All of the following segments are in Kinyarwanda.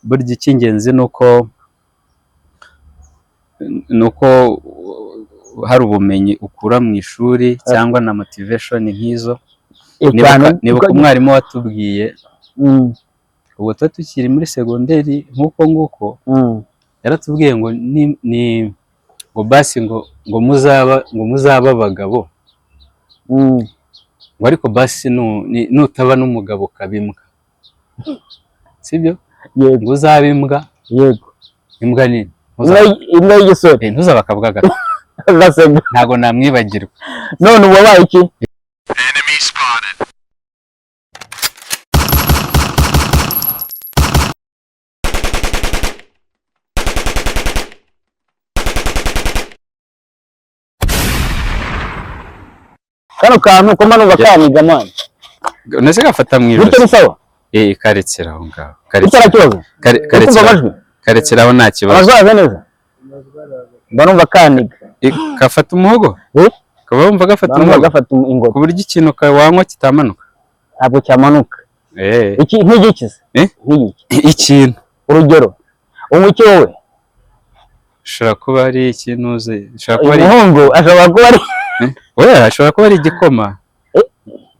Burya icy'ingenzi ni uko hari ubumenyi ukura mu ishuri cyangwa na motivation nk'izo. Cyane. Nibuka umwarimu watubwiye, ubwo tuba tukiri muri segonderi nk'uko nguko, yaratubwiye ngo ni ngo basi ngo muzaba abagabo, ngo ariko basi nutaba n'umugabo ukaba imbwa, sibyo? Yego. Ngo uzabe imbwa. Yego. Imbwa nini. Imbwa y'igisore. Ntuzaba akabwa gato. Gasega. Ntabwo namwibagirwa. None ubu wabaye iki? Enemy spotted. Kano kantu ko numva kaniga, man. Nese gafata mu Bityo ijosi. ni sawa. Karekera aho ngaho. Bityo nta kibazo. Uri kumva amajwi? Karekera aho, nta kibazo. Amajwi araza neza, mba numva kaniga. Gafata umuhogo. Eh? Kaba wumva gafata Mba numva umuhogo gafata ingoma. ku buryo ikintu wanywa kitamanuka. Ntabwo cyamanuka. Iki nk'igikize. Eh? Nk'igiki? Ikintu. Urugero, unywa iki wowe? Ushobora kuba ari ikintu uzi, ushobora Uyu kuba ari muhungu ashobora kuba ari Oya, ashobora kuba ari igikoma.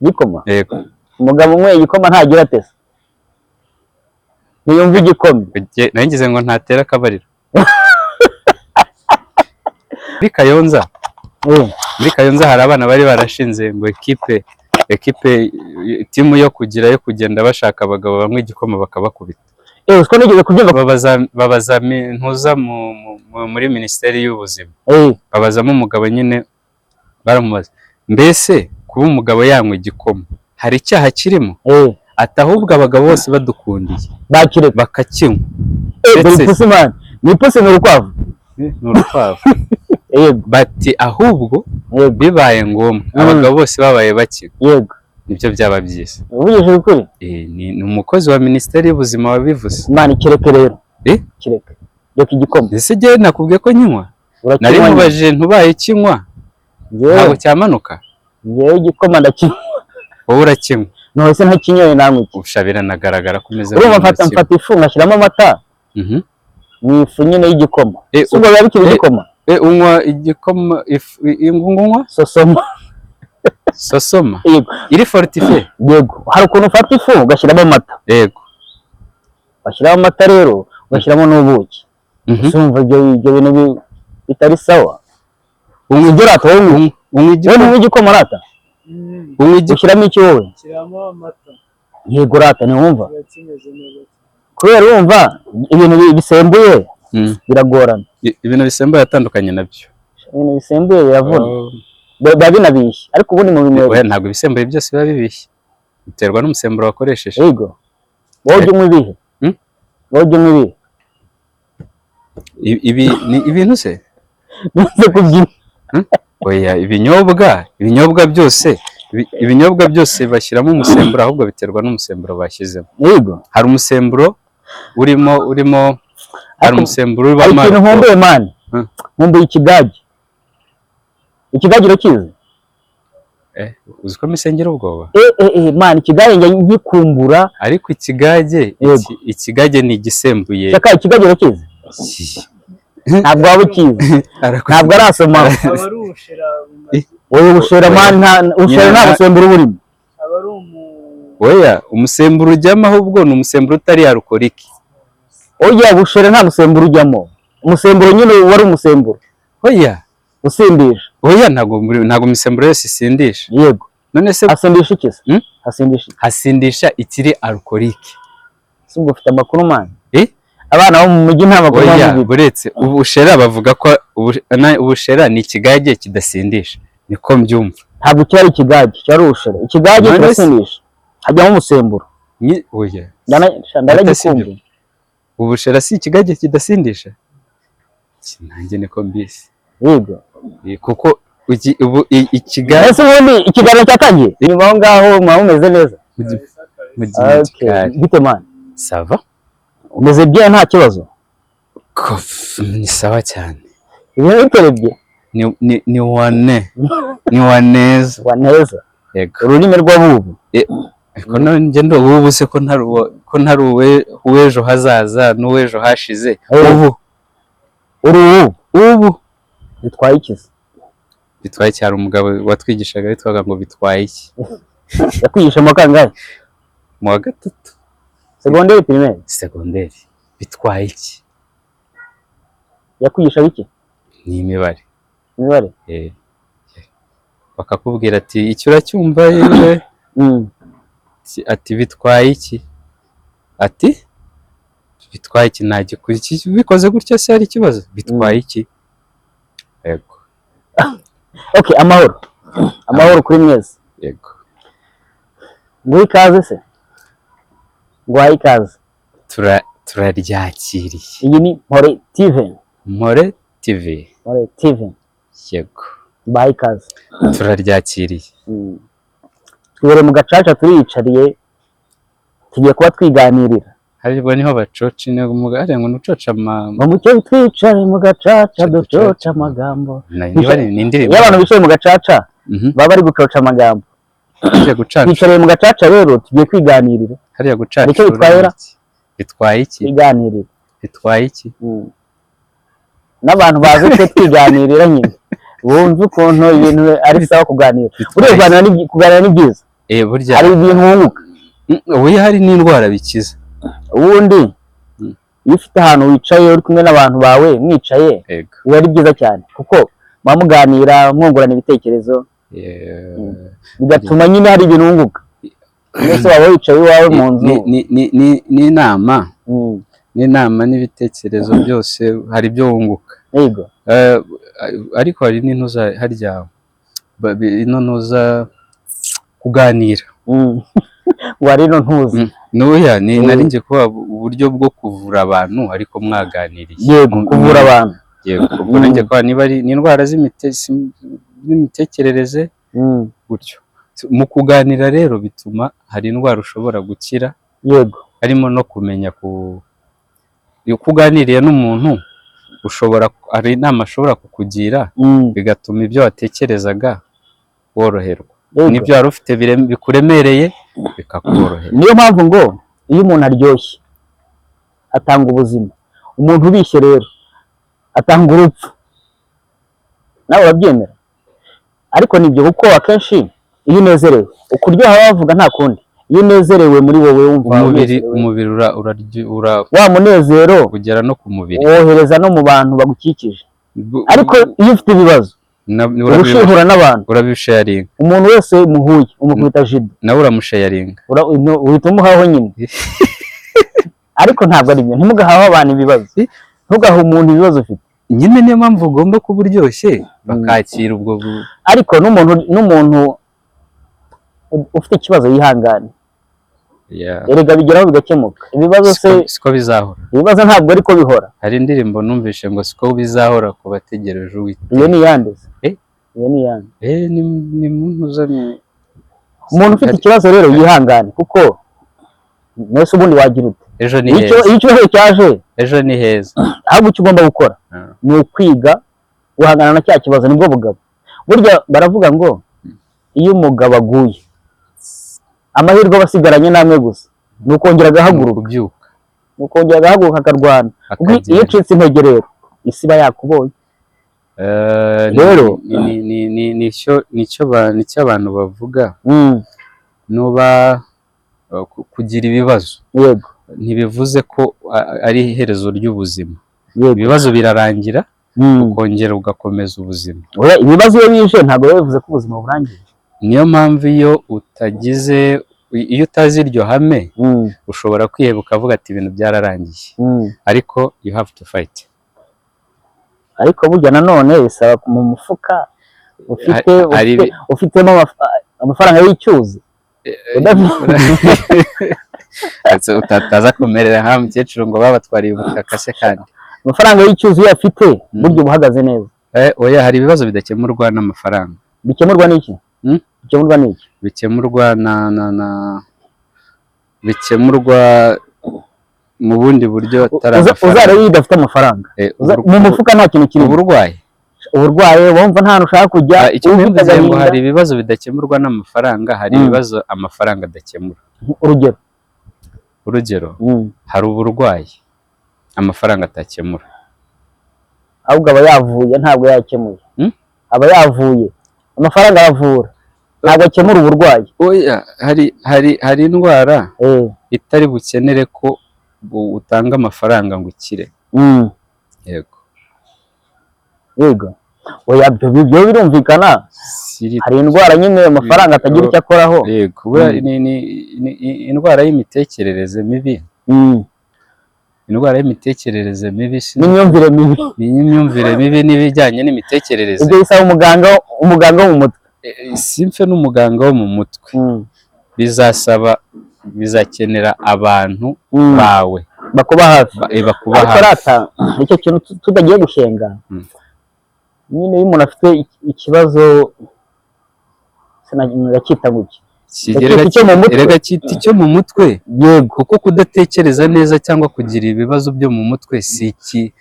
Igikoma? Yego. Umugabo unyweye igikoma ntagira atese, ntiyumva igikoma. Nari ngize ngo ntatera akabariro muri Kayonza. Muri Kayonza hari abana bari barashinze ngo ekipe, timu yo kugira yo kugenda bashaka abagabo banywa igikoma bakabakubita. Uziko nigeze kubyumva. Babaza ntuza muri minisiteri y'ubuzima. Babazamo umugabo nyine, baramubaza: mbese kuba umugabo yanywa igikoma hari icyaha kirimo? Ati: ahubwo abagabo bose badukundiye Bakireka. bakakinywa. Dore ipusi, man, ni ipusi, ni urukwavu. Ni urukwavu. Yego. Bati: ahubwo bibaye ngombwa abagabo bose babaye bakinywa, nibyo byaba byiza. Uvugishije ukuri. Ni umukozi wa minisiteri y'ubuzima wabivuze. Imana ikireke rero. Eh? Kireke, reka igikoma. Ese njyewe nakubwiye ko nkinywa? Nari Urakinywa nyine. mubajije ntubaye kinywa ntabwo cyamanuka. Njyewe igikoma ndakinywa. Wowe urakinywa? None se ntakinyoye namwe iki? Ubusha biranagaragara ko umeze Urumva, nk'umuntu mfata ukinywa. mfata ifu ngashyiramo amata. Ni ifu nyine y'igikoma. Si ubwo biba bikiri igikoma. Unywa igikoma, ifu unywa? Sosoma. Sosoma? Yego. Iri fortifié? Yego, hari ukuntu ufata ifu ugashyiramo amata. Washyiramo amata rero, ugashyiramo n'ubuki. Ese wumva ibyo bintu bitari sawa? Unywa Ibyo rata wowe unywa? Unywa Wowe igikoma? unywa igikoma rata? Unywa igikoma? Ushyiramo iki wowe? Shyiramo amata. Yego rata, ntiwumva? Kiba kimeze neza cyane. Kubera wumva ibintu bisembuye biragorana. Ibintu bisembuye atandukanye nabyo. Ibintu bisembuye biravuna. Oh. Biba binabishye, ariko ubundi mu binywero. Oya, ntabwo ibisembuye byose biba bibishye, biterwa n'umusemburo wakoresheje. Yego, wowe ujya unywa ibihe? Hmm? Wowe ujya unywa ibihe? Ibi ni ibintu se? Bize kubyina. Oya, ibinyobwa byose bashyiramo umusemburo, ahubwo biterwa n'umusemburo bashyizemo. Hari umusemburo urimo hari umusemburo Hari ubamo ikintu alcohol. nkumbuye, man. Nkumbuye ikigage. Ikigage urakizi? Uzi ko misengera ubwoba? Man, ikigage njya nkikumbura. Ariko ikigage Yego. Ikigage ni igisembuye. Shaka, ikigage urakizi? Ntabwo waba ukizi. Ntabwo arasoma. Aba ari ubushera bumaze. Wowe ubushera, man, nta ubushera, nta musemburo burimo. Aba ari umu Oya, umusemburo ujyamo ahubwo ni umusemburo utari alcoolique. Oya, ubushera nta musemburo ujyamo. Umusemburo nyine wari umusemburo Oya. usindisha. Oya, ntabwo imisemburo yose isindisha. Yego. None se Asindisha iki se? Hmm? Asindisha iki? Hasindisha ikiri alcoolique. Si ubwo ufite amakuru, man? Eh? Abana bo mu mujyi nta makuru Oya. baba. Buretse ubushera, bavuga ko ubushera ni ikigage kidasindisha, niko mbyumva. Ntabwo cyari ikigage, cyari ubushera. Ikigage None se- kirasindisha, hajyamo umusemburo. Oya. Ndanagikumbuye. Ubushera si ikigage kidasindisha? Nanjye niko mbizi. Yego. Kuko ubu ikigage Ese ubundi ikiganiro cyatangiye? Inyuma aho ngaho mwaba mumeze neza? Mu Okay. gikari. Gute, man? Ça va. Umeze bien, nta kibazo? Ni sawa cyane. Ibintu biterebye. Ni wane, ni waneza. Wa neza. Yego. Ururimi rw'abubu. Ariko nanjye ndo ubu se ko ntari uw'ejo hazaza n'uw'ejo hashize. Ubu. Uri ubu. Ubu. Bitwaye iki se? Bitwaye cyane. Umugabo watwigishaga witwaga ngo bitwaye iki. Yakwigisha mu wa kangahe? Mu wa gatatu. Segonderi, primaire? Segonderi. Bitwaye iki. Yakwigishaga iki? Ni imibare. Imibare. Eh. Bakakubwira ati icyo uracyumva yewe? Ati bitwaye iki, ati bitwaye iki, ntagikora bikoze gutya se hari ikibazo, bitwaye iki? Yego. Okay, amahoro, amahoro kuri mwese. Yego. Nguhe ikaze se, nguhaye ikaze. Turaryakiriye. Iyi ni Mpore TV. Mpore TV. Mpore TV. Yego. Mbahaye ikaze. Turaryakiriye. Twibereye mu gacaca, turiyicariye, tugiye kuba twiganirira. Haribwo niho bacoca hariya ngo nucoca ama Ngo mucyo twicare mu gacaca ducoca amagambo. Niba ni indirimbo. Iyo abantu bicaye mu gacaca baba bari gucoca amagambo. Hariya gucaca. Twicariye mu gacaca rero, tugiye kwiganirira. Hariya gucaca. Nicyo bitwaye ra? Bitwaye iki? Twiganirira. Bitwaye iki? N'abantu bazi ko twiganirira nyine bumve ukuntu ibintu ari sawa kuganira. Buriya kuganira ni byiza. Eh, burya. Hari ibintu wunguka. Ubu hari n'indwara bikiza. Ubundi iyo ufite ahantu wicaye uri kumwe n'abantu bawe, mwicaye, biba ari byiza cyane kuko muba muganira, mwungurana ibitekerezo, bigatuma nyine hari ibintu wunguka. Mbese waba wicaye iwawe mu nzu. Ni inama, n'inama n'ibitekerezo byose, hari ibyo wunguka. Ariko hari n'intuza harya ino ntuza kuganira. Wari ino ntuzi. Nuya ni nari ngiye kuba uburyo bwo kuvura abantu ariko mwaganiriye. Yego, kuvura abantu. Yego, ubwo nari kuba niba ari ni indwara z'imitekerereze gutyo. Mu kuganira rero bituma hari indwara ushobora gukira, harimo no kumenya ku iyo kuganiriye n'umuntu ushobora, hari inama ashobora kukugira, bigatuma ibyo watekerezaga woroherwa, n'ibyo wari ufite bikuremereye bikakorohera. Niyo mpamvu ngo iyo umuntu aryoshye atanga ubuzima, umuntu ubishye rero atanga urupfu. Nawe urabyemera? Ariko nibyo, kuko akenshi iyo unezerewe ukuryoha bavuga nta kundi, iyo unezerewe muri wowe wumva Umubiri unezerewe. Umubiri Wa munezero ugera no ku mubiri. wohereza no mu bantu bagukikije. Ariko iyo ufite ibibazo uba ushuhura n'abantu. Urabisharinga. Umuntu wese muhuye umukubita jido. Nawe uramusharinga. Uhita umuhaho nyine. Ariko ntabwo ari byo, ntimugahaho abantu ibibazo, ntugahe umuntu ibibazo ufite. Nyine niyo mpamvu ugomba kuba uryoshye bakakira ubwo Ariko n'umuntu ufite ikibazo yihangane. Erega bigeraho bigakemuka ibibazo se. Siko bizahora. Ibibazo ntabwo ariko bihora. Hari indirimbo numvishe ngo siko bizahora ku bategereje Uwiteka. Iyo ni iyande se? Eh? Iyo ni iyande? Eh, ni muntu Umuntu ufite ikibazo rero yihangane, kuko mbese ubundi wagira ute? Ejo ni Iyo heza. iyo ikibazo cyaje, Ejo ni heza. ahubwo icyo ugomba gukora ni ukwiga guhangana na cya kibazo, nibwo bugabo. Burya baravuga ngo iyo umugabo aguye, amahirwe aba asigaranye n'amwe gusa, ni ukongera agahaguruka. Kubyuka. Ni ukongera agahaguruka akarwana. Kuko iyo Akagenda. ucitse intege rero, isi iba yakubonye. Rero nicyo abantu bavuga, nuba kugira ibibazo ntibivuze ko ari iherezo ry'ubuzima. Ibibazo birarangira, ukongera ugakomeza ubuzima. Oya, ibibazo iyo bije ntabwo biba bivuze ko ubuzima burangiye. Niyo mpamvu iyo utagize, iyo utazi iryo hame, ushobora kwiheba ukavuga ati ibintu byararangiye, ariko you have to fight. Ariko burya nanone bisaba mu mufuka ufite Hari ufitemo amafaranga y'icyuzi. Ndetse utataza kumerera nka mukecuru ngo babatwariye ubutaka se kandi. Amafaranga y'icyuzi iyo afite, burya uba uhagaze neza. Eh, oya, hari ibibazo bidakemurwa n'amafaranga. Bikemurwa n'iki? Mm? Bikemurwa n'iki? Bikemurwa na bikemurwa mu bundi buryo atari Uzarebe amafaranga. iyo udafite amafaranga, Eh, mu mufuka nta kintu kirimo. Uburwayi. Uburwayi wumva nta hantu ushaka kujya. Ah, icyo ufite mbivuze ngo agahinda. hari ibibazo bidakemurwa n'amafaranga, hari ibibazo amafaranga adakemura. Urugero? Urugero, hari uburwayi amafaranga atakemura. Ahubwo aba yavuye, ntabwo yakemuye. Aba yavuye. Amafaranga aravura, ntabwo akemura uburwayi. Oya, hari indwara itari bukenere ko utanga amafaranga ngo ukire. Yego. Yego, oya, ibyo birumvikana. Hari indwara nyine amafaranga atagira icyo akoraho. Yego, buriya ni indwara y'imitekerereze mibi. Indwara y'imitekerereze mibi N'imyumvire mibi. Ni imyumvire mibi n'ibijyanye n'imitekerereze. Ibyo bisaba umuganga wo mu mutwe. Simfe n'umuganga wo mu mutwe, bizasaba, bizakenera abantu bawe bakuba hafi. Bakuba Ariko hafi. rata icyo kintu tutagiye gushenga, nyine iyo umuntu afite ikibazo, ndacyita gutya. Ndacyita icyo mu mutwe. Erega cyita icyo mu mutwe. Yego. Kuko kudatekereza neza cyangwa kugira ibibazo byo mu mutwe si iki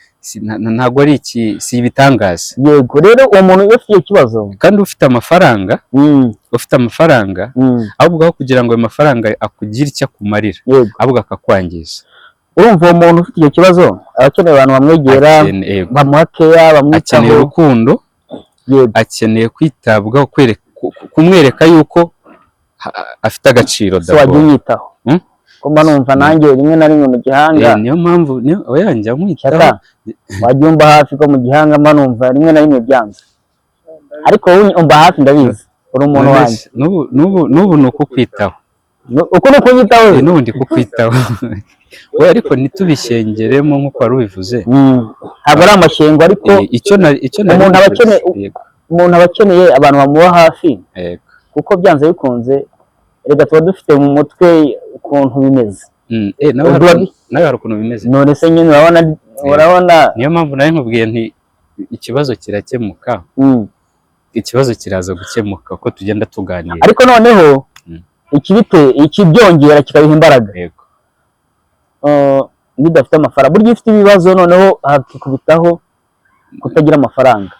ntabwo ari iki, si ibitangaza. Yego, rero uwo muntu iyo afite icyo kibazo, Kandi ufite amafaranga, ufite amafaranga, ahubwo aho kugira ngo ayo mafaranga akugire icyo akumarira, ahubwo akakwangiza. Urumva uwo muntu ufite icyo kibazo aba akeneye abantu bamwegera, Yego. bamuha keya, bamwitaho. Akeneye urukundo. Akeneye kwitabwaho, kumwereka yuko afite agaciro. Se wajya D'abord. unyitaho? Ko mba numva nanjye rimwe na rimwe mu gihanga. Niyo mpamvu oya, njya nkwitaho. Shyaka, wajya umba hafi, ko mu gihanga mba numva rimwe na rimwe byanze, ariko wowe umba hafi, ndabizi, uri umuntu None wanjye. se, n'ubu ni ukukwitaho. Uko ni ukunyitaho? N'ubu ndi kukwitaho we, ariko ntitubishyengeremo nk'uko wari ubivuze. Ntabwo ari amashyengo, ariko Icyo nari umuntu aba mvuze, yego. Umuntu aba akeneye abantu bamuba hafi, kuko byanze bikunze reka tuba dufite mu mutwe ukuntu bimeze. Nawe hari Ubwo nawe hari ukuntu bimeze. None se nyine urabona. Niyo mpamvu nawe nkubwiye nti ikibazo kirakemuka. Ikibazo kiraza gukemuka uko tugenda tuganira. Ariko noneho ikibyongera kikabiha imbaraga, iyo udafite amafaranga, burya iyo ufite ibibazo noneho hakikubitaho kutagira amafaranga.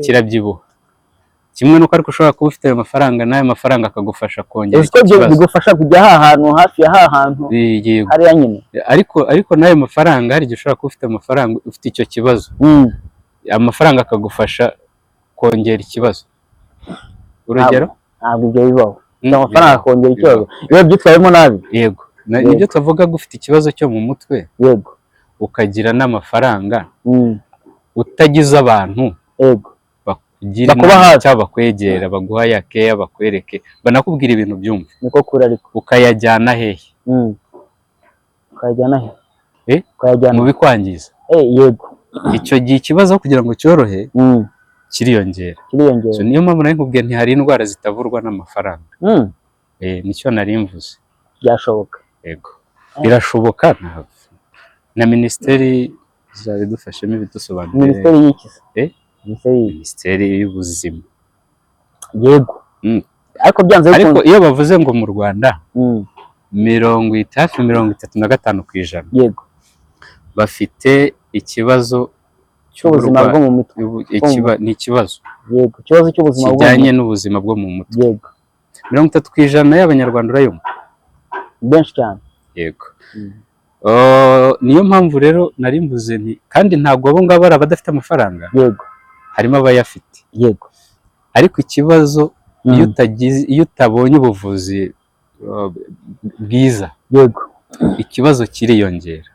Kirabyibuha kimwe nuko, ariko ushobora kuba ufite ayo mafaranga, n'ayo mafaranga akagufasha kongera Uzi ko icyo ibyo kibazo. bigufasha kujya ha hantu hafi ya ha hantu, Yego. hariya nyine. Ariko n'ayo mafaranga, hari igihe ushobora kuba ufite amafaranga, ufite icyo kibazo, amafaranga akagufasha kongera ikibazo. Urugero? Ntabwo ibyo bibaho. Amafaranga Bibaho. akongera ikibazo iyo byitwayemo nabi. Yego. Yego. Nibyo tuvuga, ufite ikibazo cyo mu mutwe, ukagira n'amafaranga, utagize abantu bakugira Bakuba inama hafi. cyangwa bakwegera, baguha ya keya, bakwereke, banakubwira ibintu byumva, Niko kuri, ariko ukayajyana hehe? Ukayajyana he? Eh? Ukayajyana Mu bikwangiza. Yego. Icyo gihe ikibazo kugira ngo cyorohe kiriyongera. Kiriyongera. So, niyo mpamvu nari nkubwiye nti hari indwara zitavurwa n'amafaranga. Nicyo nari mvuze. Byashoboka. Yego, birashoboka. Ntabwo na minisiteri izabidufashamo ibidusobanurire. Minisiteri y'iki se? Eh? Minisiteri y'iki? Minisiteri y'ubuzima. Yego. Ariko byanze Ariko bikunze. iyo bavuze ngo mu Rwanda hafi 35% bafite ikibazo Cy'ubuzima bwo mu mutwe. Ni ikibazo Yego, ikibazo cy'ubuzima bwo mu kijyanye mutwe. n'ubuzima bwo mu mutwe. 30% y'Abanyarwanda, urayumva? Benshi cyane. Yego. Niyo mpamvu rero nari mvuze nti kandi ntabwo abo ngabo ari abadafite amafaranga, harimo abayafite, ariko ikibazo iyo utagize, iyo utabonye ubuvuzi bwiza, ikibazo kiriyongera.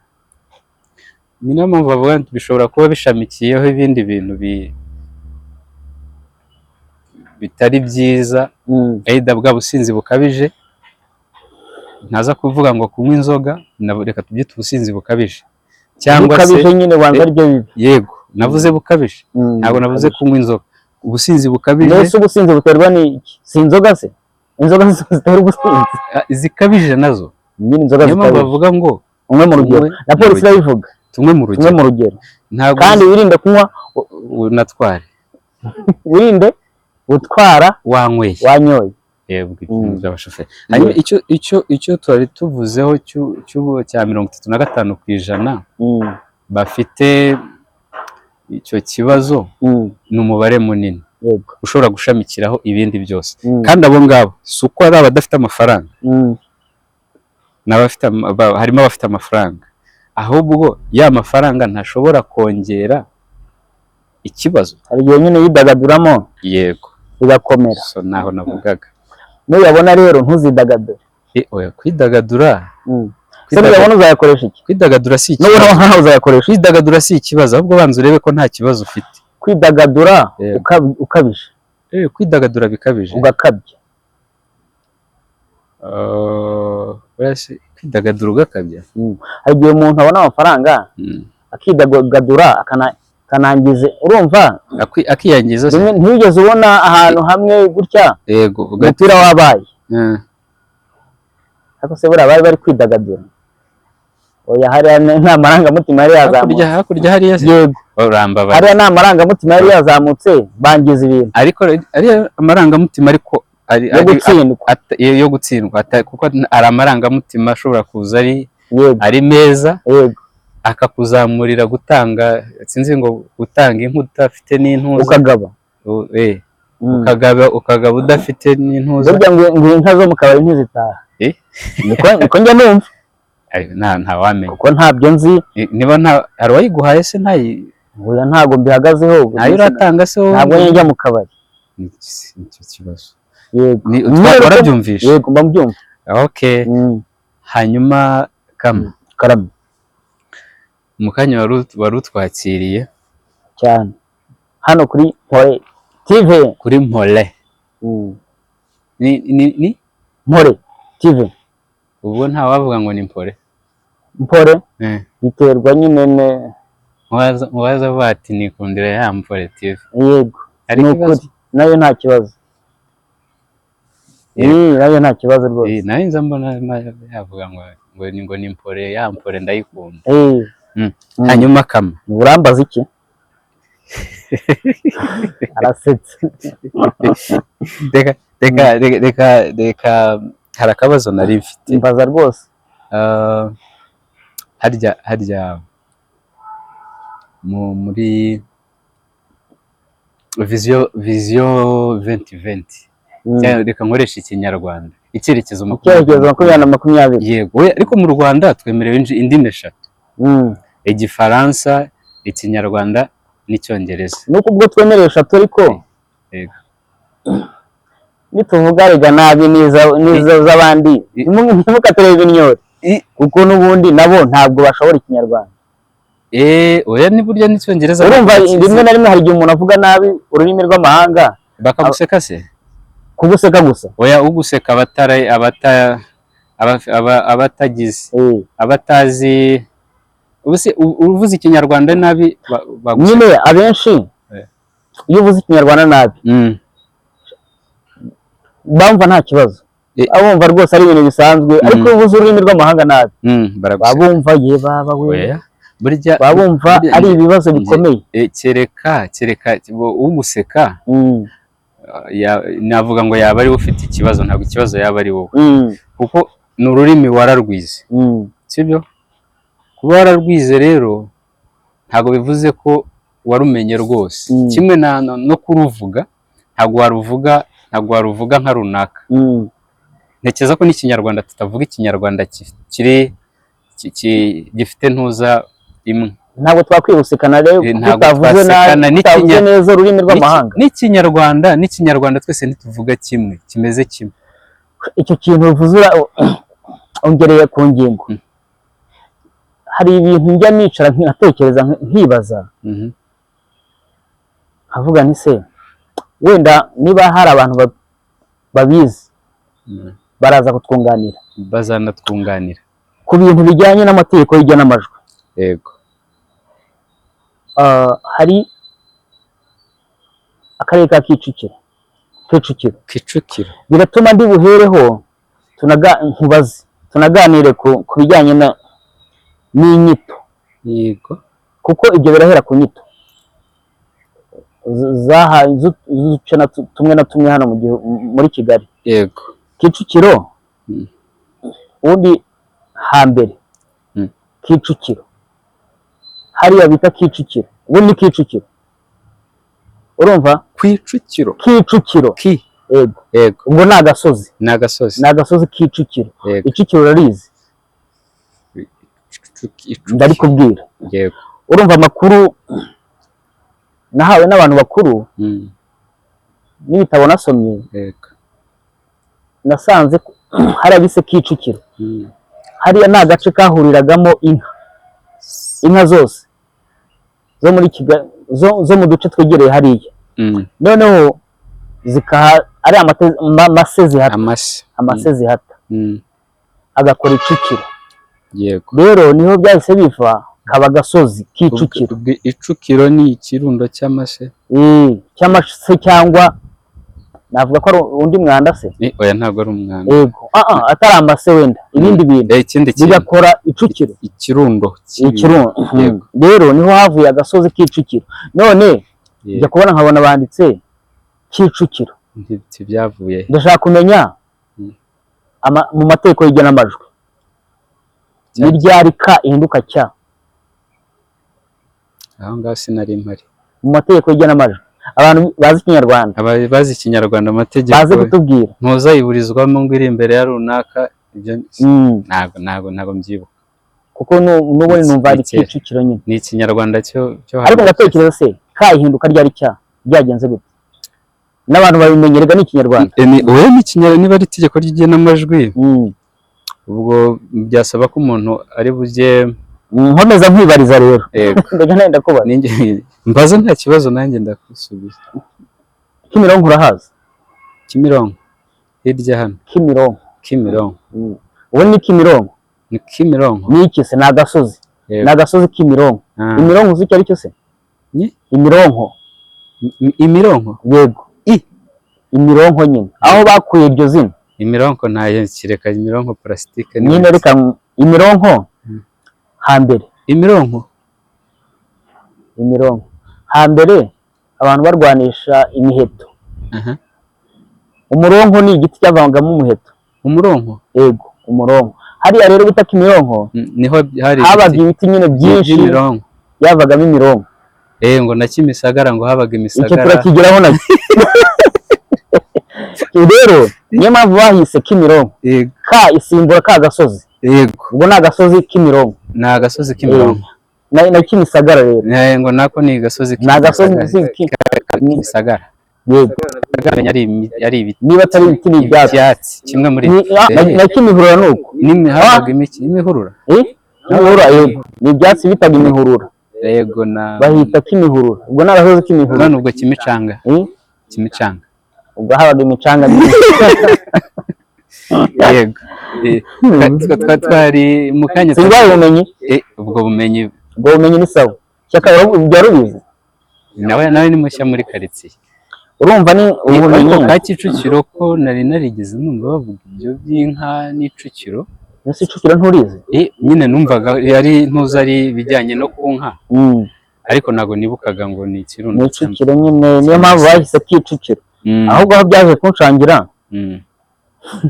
Ni nayo mpamvu bavuga nti bishobora kuba bishamikiyeho ibindi bintu bitari byiza, either bwa businzi bukabije, ntaza kuvuga ngo kunywa inzoga, reka tubyite ubusinzi bukabije, cyangwa se Bukabije nyine wanza aribyo bibi. Yego, navuze bukabije, ntabwo navuze kunywa inzoga, ubusinzi bukabije. Mbese ubusinzi buterwa n'iki? Si inzoga se? Inzoga zo zitera ubusinzi? Ah, zikabije nazo. Nyine inzoga Niyo mpamvu zikabije. bavuga ngo Umwe mu rugero. Umwe Na mu polisi rugero. irabivuga. Tumwe mu Tumwe rugero. mu rugero. Ntabwo Kandi wirinde kunywa, unatware wirinde gutwara wanyweye. Wanyoye. Yego, by'abashoferi. Hanyuma icyo twari tuvuzeho cya 35% bafite Icyo kibazo ni umubare munini ushobora gushamikiraho ibindi byose. Kandi abo ngabo si uko ari abadafite amafaranga, n'abafite harimo abafite amafaranga, ahubwo ya mafaranga ntashobora kongera ikibazo. Hari igihe nyine yidagaduramo bigakomera. So naho navugaga. Nuyabona rero ntuzidagadure. Oya, kwidagadura Se nuyabona uzayakoresha iki? Kwidagadura si Nubona ikibazo. amafaranga uzayakoresha iki? Kwidagadura si ikibazo, ahubwo banza urebe ko nta kibazo ufite. Kwidagadura ukabije. Kwidagadura bikabije. Ugakabya. Buriya se kwidagadura ugakabya? Hari igihe umuntu abona amafaranga akidagadura akanangiza, urumva? Akiyangiza se? Rimwe ntiwigeze ubona ahantu hamwe gutya Yego, umupira wabaye, ariko se buriya bari bari kwidagadura? Oya, hariya nta marangamutima yari yazamutse. Hakurya hariya se? Yego. Urambabaye. Hariya nta marangamutima yari yazamutse, bangiza ibintu. Ariko ari amarangamutima, ariko ari Yo gutsindwa. Yo gutsindwa, kuko ari amarangamutima ashobora kuza ari ari meza, akakuzamurira gutanga, sinzi ngo gutanga inka udafite n'intuza. Ukagaba. Ukagaba udafite n'intuza. Burya ngo inka zo mu kabari ntizitaha. Niko njya numva. Ay, nta wamenya. Kuko ntabyo nzi. Niba nta hari uwayiguhaye se, ntayi Oya, ntabwo mbihagazeho. Ntayo uratanga se wowe? Ntabwo njya mu kabari. Nicyo kibazo. Yego. Warabyumvishe? Yego, mba mbyumva. Okay. Hanyuma kama Karame. Mu kanya wari utwakiriye Cyane, hano kuri Mpore TV. Kuri Mpore. Ni Mpore TV. Ubwo nta wavuga ngo ni Mpore? Mpore biterwa nyine Uwaza avuga ati nikundira ya Mpore TV. Yego. Hari Ni ikibazo? ukuri nayo nta kibazo. Yego. Nayo nta kibazo rwose. Nawe nza mbona yavuga ngo ni Mpore, ya Mpore ndayikunda. Hanyuma kama Urambaza iki? Arasetse. Reka, hari akabazo nari mfite. Mbaza rwose. Ah, harya muri vision 2020, cyangwa reka nkoresha Ikinyarwanda, icyerekezo Icyerekezo 2020. Yego. Oya, ariko mu Rwanda twemerewe indimi eshatu: Igifaransa, Ikinyarwanda n'Icyongereza. Nuko ubwo twemerewe eshatu, ariko nituvuga rega nabi n'iza z'abandi, ntimukaturebe imyore, kuko n'ubundi nabo ntabwo bashobora Ikinyarwanda. Oya, ni burya n'Icyongereza Urumva, bakizi. rimwe na rimwe hari igihe umuntu avuga nabi ururimi rw'amahanga. Bakaguseka se? Kuguseka gusa. Oya, uguseka abatara abata aba- aba- abatagize abatazi. Ubu se uvuze Ikinyarwanda nabi baguseka? Nyine abenshi iyo uvuze Ikinyarwanda nabi bumva nta kibazo, bumva rwose ari ibintu bisanzwe, ariko iyo uvuze ururimi rw'amahanga nabi Baraguseka. baba bumva ye baba we, Oya, burya baba bumva burya ari ibibazo bikomeye. Kereka uguseka, navuga ngo yaba ari we ufite ikibazo, ntabwo ikibazo yaba ari wowe, kuko ni ururimi wararwize, sibyo? Kuba wararwize rero ntabwo bivuze ko warumenye rwose. Kimwe no kuruvuga, ntabwo waruvuga nka runaka. Ntekereza ko n'Ikinyarwanda tutavuga Ikinyarwanda kiri gifite ntuza imwe. Ntabwo twakwibusikana rero kuko Ntabwo utavuze nabi, twasekana utavuze neza ururimi rw'amahanga. N'ikinyarwanda twese ntituvuga kimwe, kimeze kimwe. Icyo kintu uvuze ongereye ku ngingo. Hari ibintu njya nicara nkatekereza, nkibaza, nkavuga nti se wenda niba hari abantu babizi baraza kutwunganira. Bazanatwunganira. Ku bintu bijyanye n'amategeko y'igenamajwi. Hari akarere ka Kicukiro, Kicukiro. Kicukiro. Biratuma ndi buhereho nkubaze, tunaganire ku bijyanye n'inyito, kuko ibyo birahera ku nyito z'uduce tumwe na tumwe hano mu gihu, muri Kigali. Kicukiro, ubundi hambere, Kicukiro, hariya bita Kicukiro. Ubu ni Kicukiro, urumva? Kwicukiro. Kicukiro. Ki. Yego. Yego. Ubwo ni agasozi. Ni agasozi. Ni agasozi Kicukiro. Icukiro urarizi? Icukiro. Ndarikubwira. Yego. Urumva, amakuru nahawe n'abantu bakuru n'ibitabo nasomye, nasanze ko hari abise Kicukiro. Hariya ni agace kahuriragamo inka, inka zose zo muri Kigali, zo mu duce twegereye hariya. Noneho zikaha ari amase zihata. Amase. Amase zihata, agakora icukiro. Rero niho byahise biva, kaba agasozi Kicukiro. Ubwo icukiro ni ikirundo cy'amase? Eh, cy'amase, cyangwa navuga ko ari undi mwanda se? Oya, ntabwo ari umwanda. Yego, atari amase, wenda ibindi bintu. Ikindi kintu. Bigakora icukiro. Ikirundo cy'ibintu. Ikirundo. Rero niho havuye agasozi Kicukiro. None njya kubona nkabona banditse Kicukiro. Ntibyavuye he? Ndashaka kumenya mu mategeko y'igenamajwi ni ryari ka ihinduka cya? Aho ngaho sinari mpari. Mu mategeko y'igenamajwi, abantu bazi Ikinyarwanda, Bazi Ikinyarwanda, amategeko, baze kutubwira. Ntuzayiburizwamo ngo iri imbere ya runaka, ibyo ntabwo mbyibuka. Kuko n'ubundi numva ari Ni kera. Kicukiro nyine. Ni Ikinyarwanda cyo Ariko hambere. ngatekereza se, ka ihinduka ryari cya, byagenze gute? N'abantu babimenyerega ni Ikinyarwanda. Oya, ni Ikinyarwanda, niba ari itegeko ry'igenamajwi, ubwo byasaba ko umuntu ari bujye. Nkomeza nkwibariza rero. Yego. Mbega nenda kubaza. Mbaza, nta kibazo, nanjye ndakusubiza. Kimironko urahazi? Kimironko hirya hano? Kimironko. Kimironko. Ubu ni Kimironko. Ni Kimironko. Ni iki se? Ni agasozi. Ni agasozi Kimironko. Imironko uzi icyo ari cyo se? Ni? Imironko. Imironko? Yego. I. Imironko nyine, aho bakuye iryo zina. Imironko ntayo, kireka imironko plastique. Nyine reka imironko hambere. Imironko. Imironko hambere abantu barwanisha imiheto. Umuronko ni igiti cyavangamo umuheto. Umuronko? Yego, umuronko. Hariya rero bita Kimironko, Niho hari habaga ibiti ibiti nyine byinshi by'imironko. byavagamo imironko. Ngo na Kimisagara ngo habaga Icyo imisagara. turakigeraho nacyo rero. Niyo mpamvu bahise Kimironko. Ka isimbura ka gasozi. Ubwo ni agasozi Kimironko. Ni agasozi k'imironko. Na Kimisagara rero. Ngo nako ni agasozi. Ni agasozi Kimisagara. Yego. Ari ibiti. Niba atari ibiti, ni ibyatsi. Ibyatsi kimwe muri Na Kimihurura ni uko. Habaga imihurura. Imihurura, yego, ni ibyatsi bitaga imihurura. Yego, na Bahita Kimihurura, ubwo ni agasozi Kimihurura. None ubwo Kimicanga? Kimicanga. Ubwo habaga imicanga myinshi. Yego. Twari mu kanya. Sindwaye ubumenyi. Ubwo bumenyi. Ubwo bumenyi ni sawa. Shyaka, byari ubizi? Nawe ni mushya muri karitsiye. Urumva, ni ubumenyi. Ariko ka Kicukiro ko nari narigeze numva bavuga ibyo by'inka n'Icukiro. Ese Icukiro nturizi? Nyine numvaga ari ntuzi, ari ibijyanye no ku nka, ariko ntabwo nibukaga ngo ni ikirundo. Ni Icukiro nyine, niyo mpamvu bahise Kicukiro. Ahubwo aho byaje kunshangira,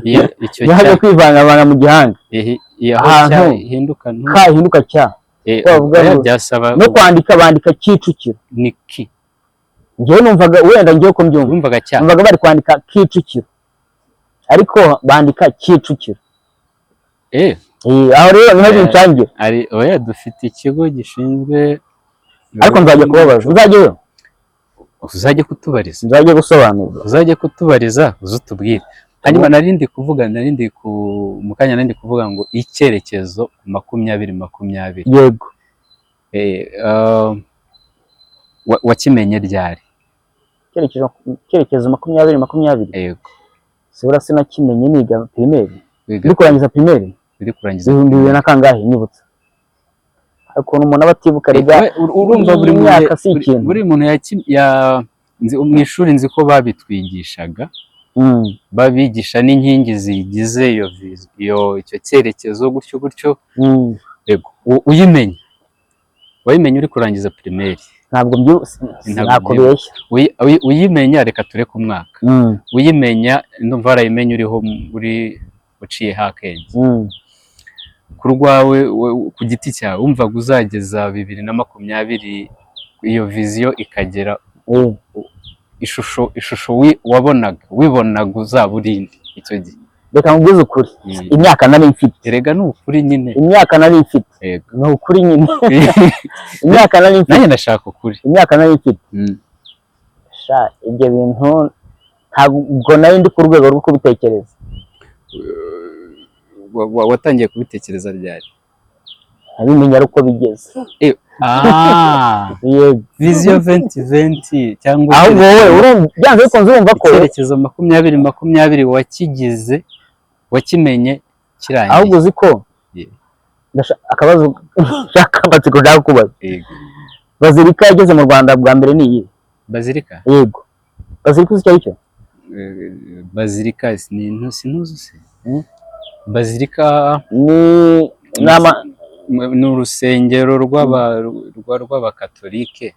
Iyo icyo byaje cya kwivangavanga mu gihanga, iyo aho ahantu cyahinduka ka ihinduka cya, bavuga oya, ngo- byasaba no kwandika bandika Kicukiro. Ni ki. Njyewe numvaga wenda, ngiye ko mbyumva, Wumvaga cya. numvaga bari kwandika Kicukiro, ariko bandika Kicukiro. Aho rero niho binshangira. Ari oya, dufite ikigo gishinzwe. Ariko nzajya kubabaza, uzajyayo. Uzajye kutubariza. Nzajya gusobanura. Uzajye kutubariza, uze utubwire. Hanyuma narindi kuvuga, narindi ku mu kanya narindi kuvuga ngo icyerekezo 2020. Yego. Wakimenye ryari? Icyerekezo 2020? Yego. Sibura sinakimenye niga primaire. Wiga Ndi kurangiza primaire. Uri kurangiza. 2000 na kangahe? Nyibutsa. Hari ukuntu umuntu aba atibuka rega. Urumva buri muntu Imyaka si ikintu. Buri muntu mu ishuri nzi ko babitwigishaga, babigisha n'inkingi zigize iyo icyo cyerekezo gutyo gutyo. Yego, uyimenye, wayimenye uri kurangiza primaire? Ntabwo Ntabwo sinakubeshya. Uyimenya, reka tureke umwaka. Uyimenya, ndumva warayimenya uriho, uri uciye akenge. Ku rwawe, ku giti cyawe, wumvaga uzageza 2020? Iyo vision ikagera, ishusho wabonaga, wibonaga uzaba urinde icyo gihe? Reka nkubwize ukuri. Imyaka nari mfite, Erega ni ukuri nyine. imyaka nari mfite, ni ukuri nyine, imyaka nari mfite, Nanjye ndashaka ukuri. imyaka nari mfite, sha, ibyo bintu ntabwo nari ndi ku rwego rwo kubitekereza. Watangiye kubitekereza ryari? Nabimenya ari uko bigeze. Yego. Vision 2020 cyangwa Ahubwo wowe urumva, byanze bikunze urumva ko icyerekezo 2020 wakigize, wakimenye kirangiye. Ahubwo uzi ko akabazo k'amatsiko nshaka kubaza. Yego. Bazilika yageze mu Rwanda bwa mbere ni iyi? Bazilika? Yego, bazilika uzi icyo ari cyo? Bazilika ni sinuzi se. Bazilika Ni ama ni urusengero rw'abakatolike.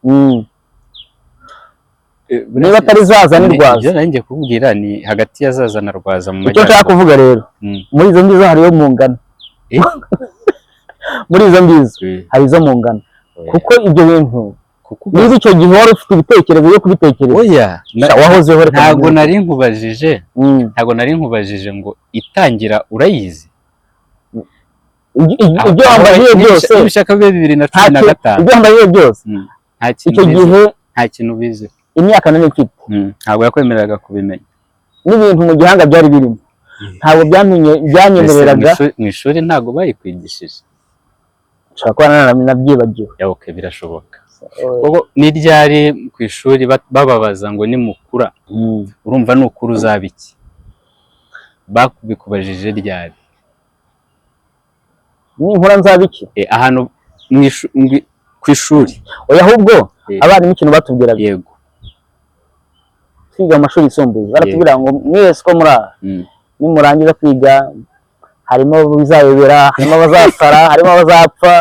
Niba atari Zaza ni Rwaza. Ibyo nari ngiye kukubwira ni hagati ya Zaza na Rwaza mu Icyo nshaka majyaruguru. kuvuga rero, muri izo ngizo hariyo mu ngano. Muri izo ngizo hari izo mu ngano, kuko ibyo bintu, Kuko niba icyo gihe wari ufite ibitekerezo byo kubitekereza, oya, sha, wahozeho, reka ntabwo nkubwire. nari nkubajije, ntabwo nari nkubajije ngo itangira urayizi. Ibyo wambajije byose, Niba ushaka bibe bibiri na nta cumi na kintu- gatanu. ibyo wambajije byose, Nta kintu icyo ubizi. gihe, Nta kintu ubizi. imyaka nari mfite Ntabwo yakwemereraga kubimenya. n'ibintu mu gihanga byari birimo ntabwo byanyemereraga. Ese mu ishuri ntabwo bayikwigishije? Nshobora kuba nabyibagiwe. Yeah, okay, birashoboka. Kuko ni ryari ku ishuri bababaza ngo nimukura, urumva nukura uzaba iki? Bakubikubajije ryari? Ninkura nzaba iki? Ahantu ku ishuri. Oya, ahubwo abarimu ikintu batubwiraga, twiga mu mashuri yisumbuye, baratubwira ngo mwese ko muri aha, nimurangiza kwiga, harimo bizayobera, harimo abazasara, harimo abazapfa,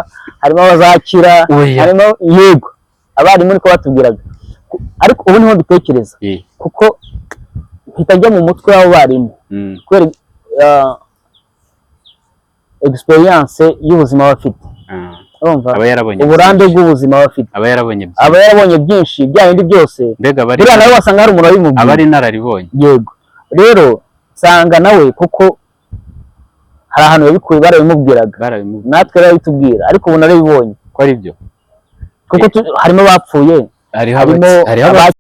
harimo abazakira, Oya. harimo, yego, abarimu niko batubwiraga. Ariko ubu niho mbitekereza, kuko mpita njya mu mutwe w'abo barimu, kubera experience y'ubuzima bafite. Urumva, Aba yarabonye uburambe byinshi. bw'ubuzima bafite. Aba yarabonye byinshi. Aba yarabonye byinshi, bya bindi byose. Mbega aba ari Buriya nawe wasanga hari umuntu wabimubwiye. Aba ari inararibonye. Yego, rero nsanga nawe kuko hari ahantu yabikuye, barabimubwiraga. Barabimubwiye. Natwe barabitubwira, ariko ubu narabibonye Ko ari byo. kuko harimo abapfuye, Hariho harimo hariho abakiriye.